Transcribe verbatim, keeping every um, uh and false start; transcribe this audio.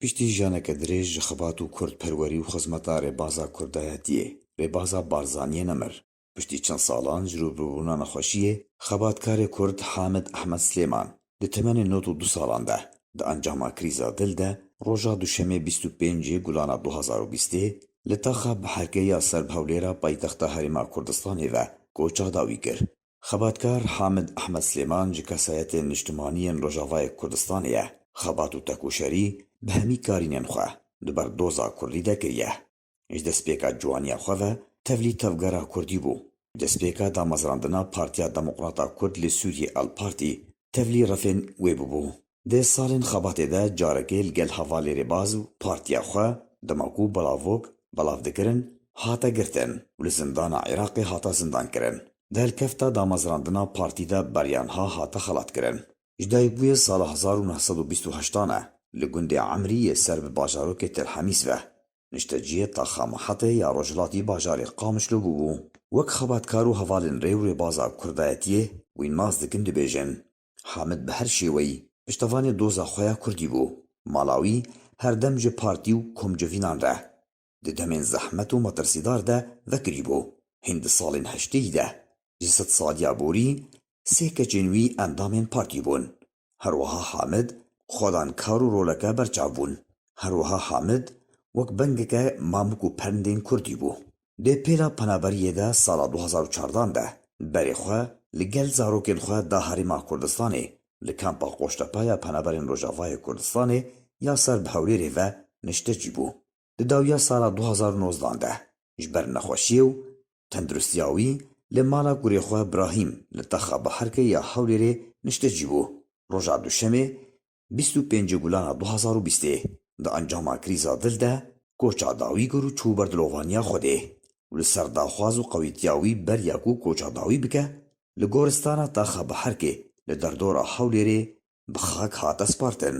Piştî jiyaneke dirêj ji xebat û kurdperwerî û xizmeta rêbaza kurdayetiyê, rêbaza Barzaniyê nemir. Piştî çend salan ji rûbirûbûna nexweşiyê, xebatkarê kurd Hamid Ehmed Slêman di temenê nod û du salan de, di encama krîza dil de, roja duşemê bîst û pêncê Gulana du hazar û bîstê, li taxa Biherkê ya ser bi Hewlêra paytexta Herêma Kurdistanê ve koça dawî kir. Xebatkar Hamid Ehmed Slêman ji kesayetên niştimanî yên Rojavayê Kurdistanê ye. Xebat û tekoşerî bi hemî karînên xwe di ber doza kurdî de kiriye. Ji destpêka ciwaniya xwe ve tevlî tevgera kurdî bû. Destpêka damezrandina Partiya Demokrata Kurd li Sûriyê, El Partî, tevlî refên wê bûbû. Di salên xebatê de carekê li gel hevalê rêbaz û partiya xwe, dema ku belavok belav dikirin, hate girtin û li zindana Iraqê hate zindankirin. Di helkefta damezrandina partî de beriya niha hate xelatkirin. Ji dayikbûyê sala hezar û neh sed û bîst û heştan e li gundê Emrî yê ser bi bajarokê Til Hemîs ve nişteciyê taxa Mihetê ya rojhilatî bajarê Qamişlo bûbû. Wek xebatkar û hevalên rê û rêbaza kurdayetiyê wî nas dikin dibêjin. Hamid bi her şêweyî piştevanê doza xwe ya kurdî bû. Mala wî her dem ji partî û komcivînan re di demên zehmet û metirsîdar de vekirîbû. Hîn di salên heştêyî de ji sedsaliya borî sê keçên wî endamên partî bûn. Her wiha Hamid xwedan kar û roleke berçav bûn. Her wiha Hamid wek bengeke mamik û perindên kurdî bû. Di pêla penaberiyê de sala du hazar û çardan de berê xwe li gel zarokên xwe da Herêma Kurdistanê, li kampa Qoştepe ya Penaberên Rojavayê Kurdistanê ya ser bi Hewlêrê ve niştecî bû. Di dawiya sala du hazar û nozdan de ji ber nexweşiyê û tenduristiya wî li mala kurê xwe Brahîm li taxa Biherkê ya Hewlêrê niştecî bû. Roja duşemê, bîst û pêncê Gulana du hazar û bîstê, di encama krîza dil de koça dawî kir û çû ber dilovaniya Xwedê û li ser daxwaz û qewîtiya wî beriya ku koça dawî bike, li goristana taxa Biherkê li derdora Hewlêrê bi xak hate spartin.